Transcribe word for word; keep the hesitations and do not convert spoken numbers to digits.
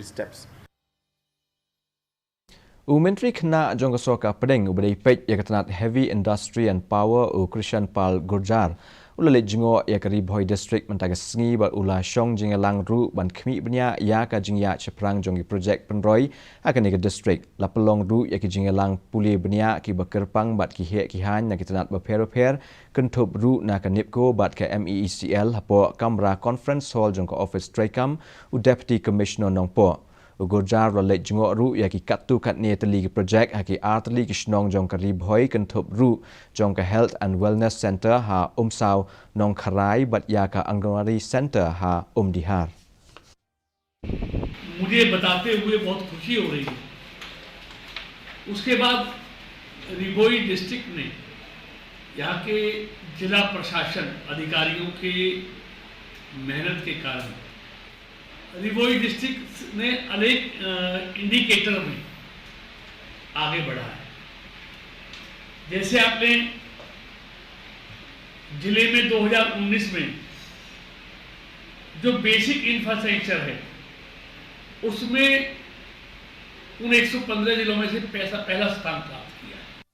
Steps. U Myntri Khynnah jong ka Sorkar Pdeng uba dei peit ïa ka tnat Heavy Industry and Power, u Krishan Pal Gurjar, u la leit jngoh ïa ka Ri Bhoi District mynta ka sngi bad u la shong jingïalang ruh ban khmih bniah ïa ka jingïaid shaphrang jong ki projek pynroi ha kane ka district. La pynlong ruh ïa ki jingïalang pule bniah kiba kyrpang bad ki heh ki haiñ na ki tnat bapher bapher, kynthup ruh na ka NEEPCO bad ka MeECL hapoh kamra Conference Hall jong ka ophis treikam u Deputy Commissioner Nongpoh. U Gurjar u la leit jngoh ruh ïa ki katto katne tylli ki projek ha ki ar tylli ki shnong jong ka Ri Bhoi, kynthup ruh jong ka Health and Wellness Centre ha Umsaw Nongkharai bad ïa ka Anganwadi Centre ha Umdihar. मुझे बताते हुए बहुत खुशी हो रही है। उसके बाद री भोई डिस्ट्रिक्ट ने, यहाँ के जिला प्रशासन अधिकारियों के मेहनत के कारण री भोई डिस्ट्रिक्ट ने अनेक इंडिकेटर में आगे बढ़ा है। जैसे आपने जिले में दो हज़ार उन्नीस में जो बेसिक इंफ्रास्ट्रक्चर है, उसमें उन एक सौ पन्द्रह जिलों में से पैसा, पहला स्थान प्राप्त किया।